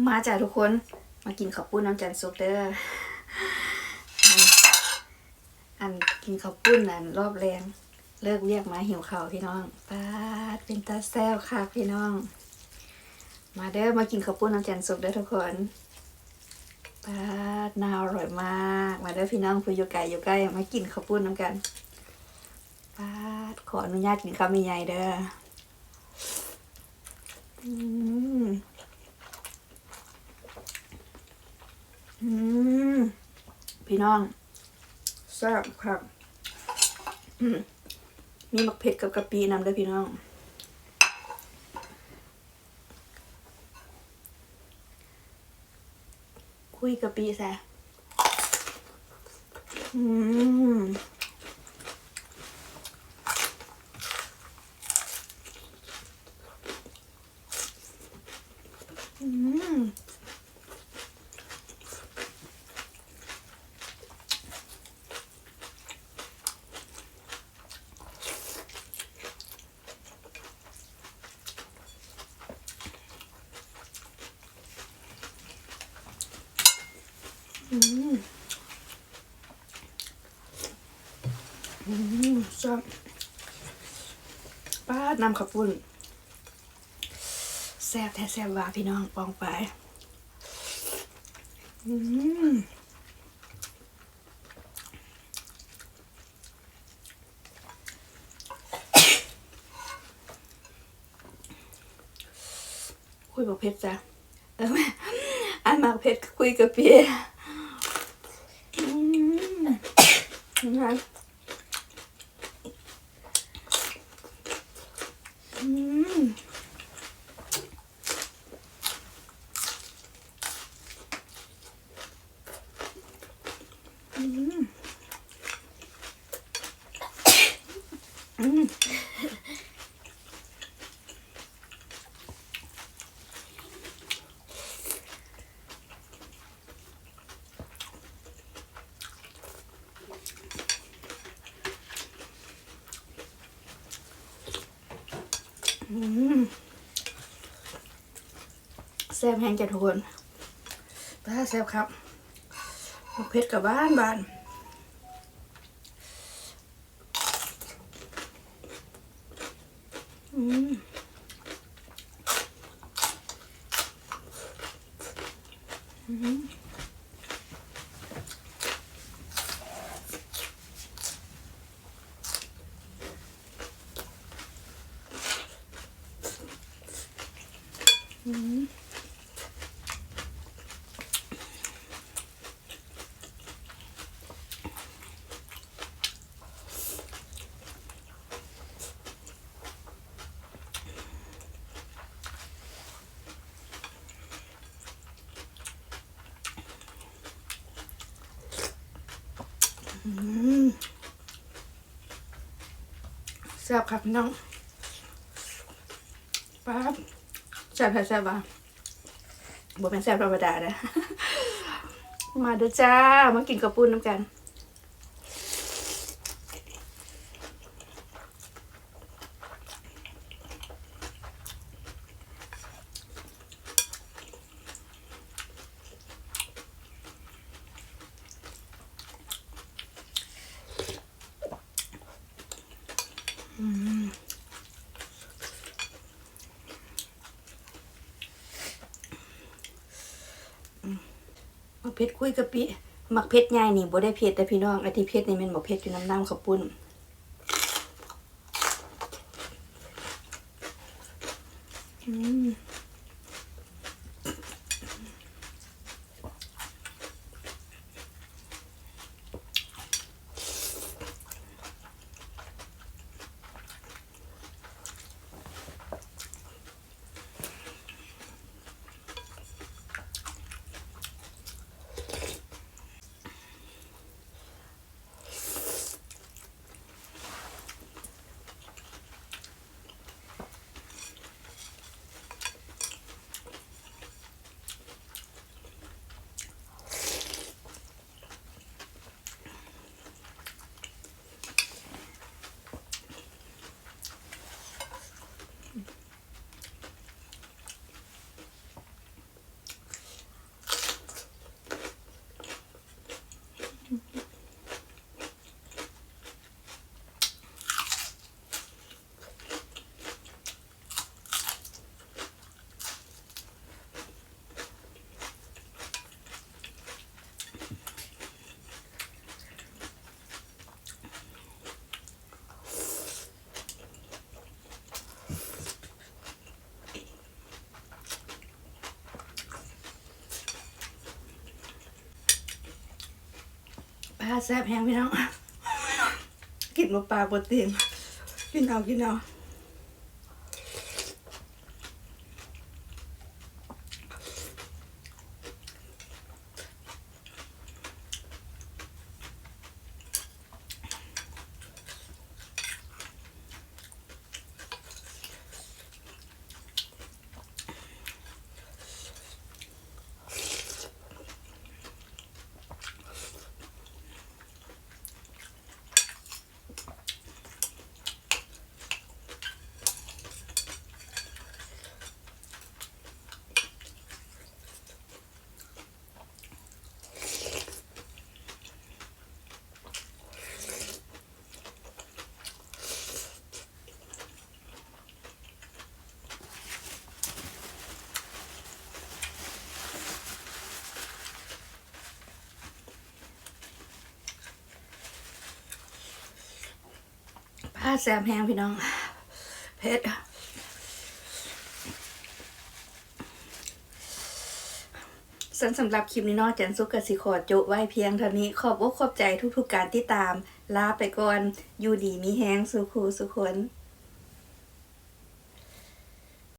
ມາຈ້າທຸກຄົນ ມາກິນເຂົ້າປຸ້ນນຳຈັນສຸກເດີ. ອັນ ອັນກິນເຂົ້າປຸ້ນ ອັນ ລອບແລງ ເລີກວຽກມາຫິວເຂົ້າພີ່ນ້ອງ. ປາດ ເປັນຕາແຊບຄັກພີ່ນ້ອງ. ມາເດີ ມາກິນເຂົ້າປຸ້ນນຳຈັນສຸກເດີທຸກຄົນ. ປາດ ໜ້າອະຮ່ອຍມາກ. ມາເດີພີ່ນ້ອງ ຜູ້ຢູ່ໄກຢູ່ໃກ້ ມາກິນເຂົ້າປຸ້ນນຳກັນ. ປາດ ຂໍອະນຸຍາດກິນຄຳໃຫຍ່ໆເດີ. ອືມ ອືມ ພີ່ນ້ອງ ແຊບຄັກ. ອືມ ມີໝາກເຜັດກັບກະປິນຳເດີພີ່ນ້ອງ. ຄຸຍກະປິໃສ່. ອືມ ອືມ ອືມ ອືມ ແຊບ. ປາດ ນ້ຳເຂົ້າປຸ້ນ ແຊບແທ້ແຊບວ່າພີ່ນ້ອງ ປອງປາຍ. ອືມ ຄຸຍໝາກເຜັດຈ້າ. ເອີ ອັນໝາກເຜັດ ຄຸຍກະປິ. ອືມ ອືມ ອືມ ອືມ ອືມ ແຊບແຮງຈ້າທຸກຄົນ. ປາ ແຊບຄັກ. ໝາກເຜັດກະຫວານຫວານ. ອືມ ອືມ ອືມ ອືມ ແຊບຄັກພີ່ນ້ອງ. ປາດ ແຊບແທ້ແຊບວ່າ. ບໍ່ແມ່ນແຊບທຳມະດາເດີ. ມາເດີຈ້າ ມາກິນເຂົ້າປຸ້ນນຳກັນ. ອືມ ໝາກເຜັດຄຸຍກະປິ. ໝາກເຜັດໃຫຍ່ນີ້ບໍ່ໄດ້ເຜັດເດີພີ່ນ້ອງ, ອັນທີ່ເຜັດນີ້ແມ່ນໝາກເຜັດຢູ່ນຳນ້ຳເຂົ້າປຸ້ນ. ອືມ. ອ ແຊບແຮງພີ່ນ້ອງ ກິນບໍ່ປາກບໍ່ຕີນ ກິນເອົາ ກິນເອົາ. ປາແຊບແຮງພີ່ນ້ອງ ເຜັດ. ຊັ້ນສຳລັບຄລິບນີ້ເນາະ ຈັນສຸກກໍຊິຂໍໂຈະໄວ້ພຽງເທົ່ານີ້. ຂອບອົກຂອບໃຈທຸກໆການຕິດຕາມ. ລາໄປກ່ອນ. ຢູ່ດີມີແຮງສູ່ຄູ່ສູ່ຄົນ.